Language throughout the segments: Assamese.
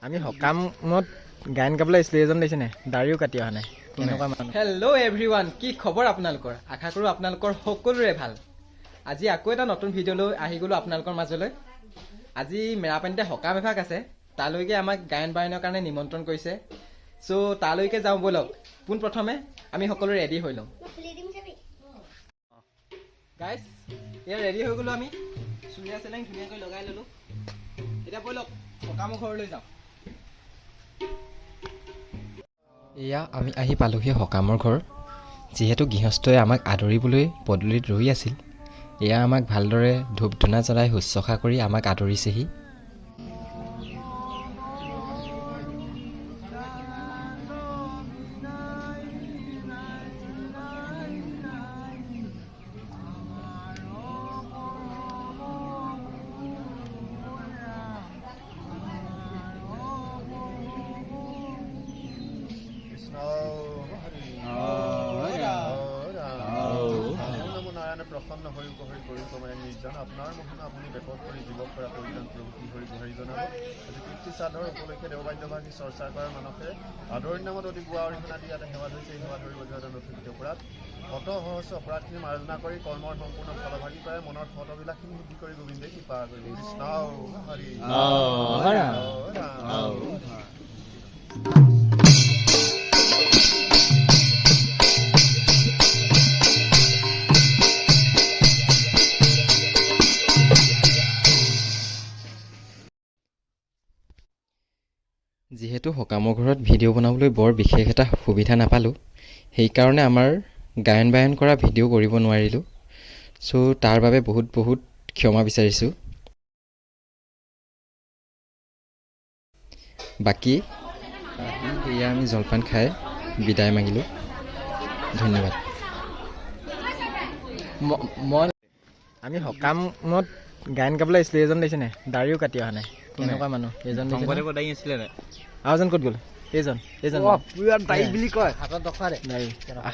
আমি সকামত গায়ন গাবলৈ আহিছিলোঁ। এইজন দেখিছে নাই, দাড়িও কাটি অহা নাই, কেনেকুৱা মানুহ। হেল্ল' এভৰিৱান, কি খবৰ আপোনালোকৰ? আশা কৰোঁ আপোনালোকৰ সকলোৰে ভাল। আজি আকৌ এটা নতুন ভিডিঅ' লৈ আহি গ'লোঁ আপোনালোকৰ মাজলৈ। আজি মেৰাপানীতে সকাম এভাগ আছে, তালৈকে আমাক গায়ন বায়নৰ কাৰণে নিমন্ত্ৰণ কৰিছে। চ' তালৈকে যাওঁ ব'লক। পোনপ্ৰথমে আমি সকলো ৰেডি হৈ লওঁ। গাইজ, এয়া ৰেডি হৈ গ'লোঁ আমি, চুৰিয়া চেলেং ধুনীয়াকৈ লগাই ল'লোঁ। এতিয়া ব'লক সকামৰ ঘৰলৈ যাওঁ। এয়া আমি আহি পালোহি সকামৰ ঘৰ। যিহেতু গৃহস্থই আমাক আদৰিবলৈ পদূলিত ৰৈ আছিল, এয়া আমাক ভালদৰে ধূপ ধূনা জ্বলাই শুশ্ৰূষা কৰি আমাক আদৰিছেহি। প্ৰসন্ন হৰি উপহৰি কৰি কমাই নিৰ্জন আপোনাৰ মহিমা আপুনি ব্যাপক কৰি জীৱক কৰা পৰিত্ৰাণ প্ৰভু কি হৰি গোহাৰি জনাব। আজি পিতৃ শ্ৰাদ্ধৰ উপলক্ষে দেৱবাদ্যভাগী চৰ্চা কৰাৰ মানসে আদৰণি নামত অতি গোৱা অৰিহণা দি ইয়াতে সেৱা ধৰিছে। এই সেৱা ধৰিব যোৱা নথিত অপৰাধ শত সহস্ৰ অপৰাধখিনি মাৰ্জনা কৰি কৰ্মৰ সম্পূৰ্ণ ফলভাগী কৰে মনৰ শতবিলাখিনি সিদ্ধি কৰি গোবিন্দে কৃপা কৰিব। কৃষ্ণ হৰি। যিহেতু সকামৰ ঘৰত ভিডিঅ' বনাবলৈ বৰ বিশেষ এটা সুবিধা নাপালোঁ, সেইকাৰণে আমাৰ গায়ন বায়ন কৰা ভিডিঅ' কৰিব নোৱাৰিলোঁ। চ' তাৰ বাবে বহুত বহুত ক্ষমা বিচাৰিছোঁ। বাকী এয়া আমি জলপান খাই বিদায় মাগিলোঁ। ধন্যবাদ। মই আমি সকামত গায়ন গাবলৈ আহিছিলোঁ। এইজন দেখিছে নাই, দাড়িও কাটি অহা নাই, কেনেকুৱা মানুহ এইজন। আৰু এজন ক'ত গ'ল? এইজন এইজন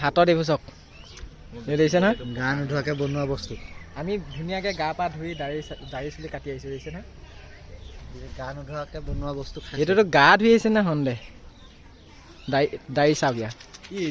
হাতত এইবোৰ চাওক, দেখিছে নহয়, গা নোধোৱাকৈ বনোৱা বস্তু। আমি ধুনীয়াকৈ গা পা ধুই দাড়ি দাড়ি চুলি কাটি আহিছোঁ, দেখিছে নহয়। গা নোধোৱাকৈ বনোৱা বস্তু। এইটোতো গা ধুই আহিছে নে সন্দেহ। দাড়ি দাড়ি চাওক ইয়াৰ।